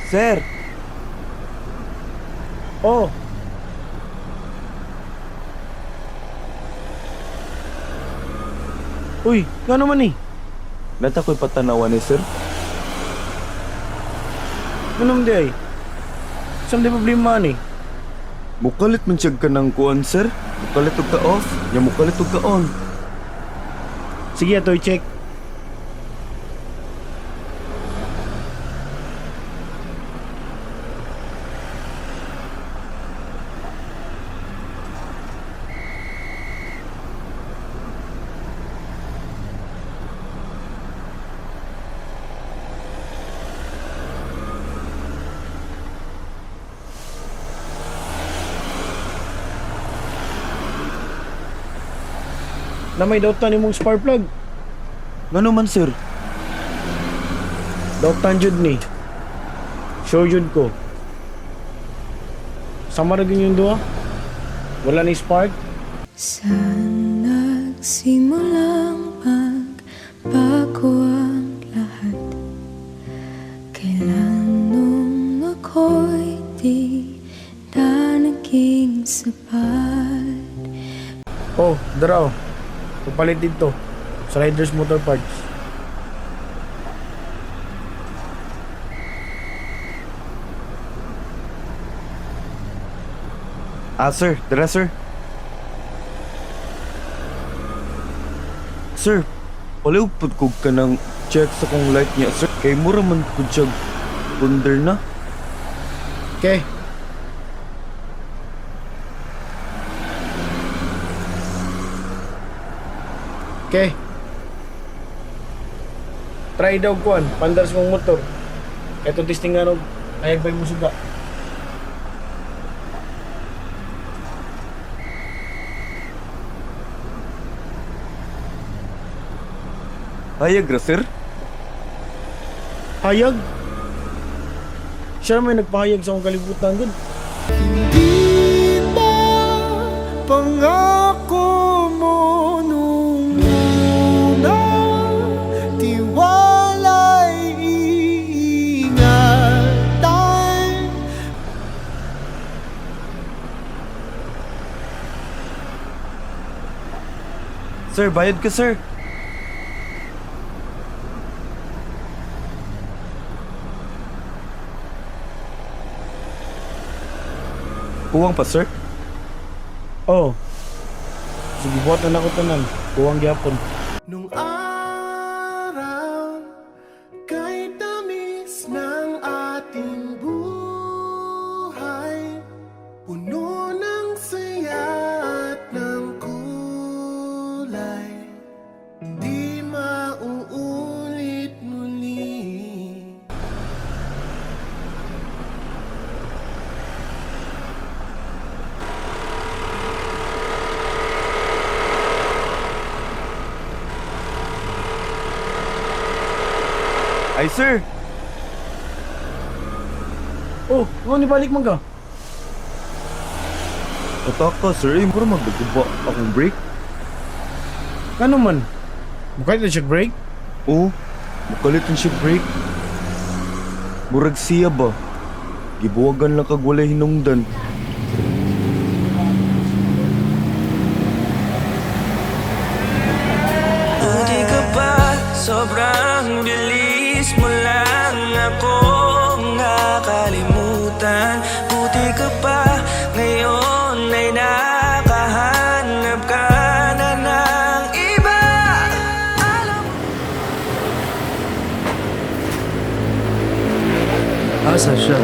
Sir! Oh. Uy, nga naman eh. Nata ko'y patanawan ni sir. Ano naman di ay? Saan di problema ni? Mukalit man siya ka ng kuan, sir. Mukalit og ka off, nya mukalit og ka on. Sige, ato i-check. Na may dautan nimong spark plug. Ngano man, sir? Dautan jud ni. Sure jud ko. Sama ra gyud yung duha. Wala ni spark. Saan nagsimulang magbago ang lahat? Kailan nung ako'y di na naging sapat? Oh, dara oh. Papalit dito. Sa Riders Motor Parts. Ah, sir. Dara, sir. Sir, paliw pud kog ka ng check sa kong light niya, sir. Kay mura man pud siya thunder na. Okay. Okay. Try daw kuan, pandar sa mong motor. Eto testing nga nog, ayag ba'y musuga. Hayag ra, sir. Hayag? Siya may nagpahayag sa akong kalibutan, gud. Hindi ba pangako mo nung una, tiwala'y iingatan? Sir, bayad ka, sir. Kuwang pa, sir. Oh. Sige, buhat na nako tanan. Kuwang gyapon. Nung araw, kay tamis ng ating buhay, puno ng saya at ng kulay, di mauulit muli. Ay, sir. Oh, nga ni balik man ka. Ataka, sir. Ay, mura magdaguba akong brake. Kano man? Mukalit na siya break? Oo, mukalit ang siya brake. Murag siya ba? Gibuwagan lang kag walay hinungdan. Buti ka pa, sobrang bilis mo lang akong nakalimutan. Buti ka pa, ngayon ay nakahanap ka na ng iba. Alam Asa siya?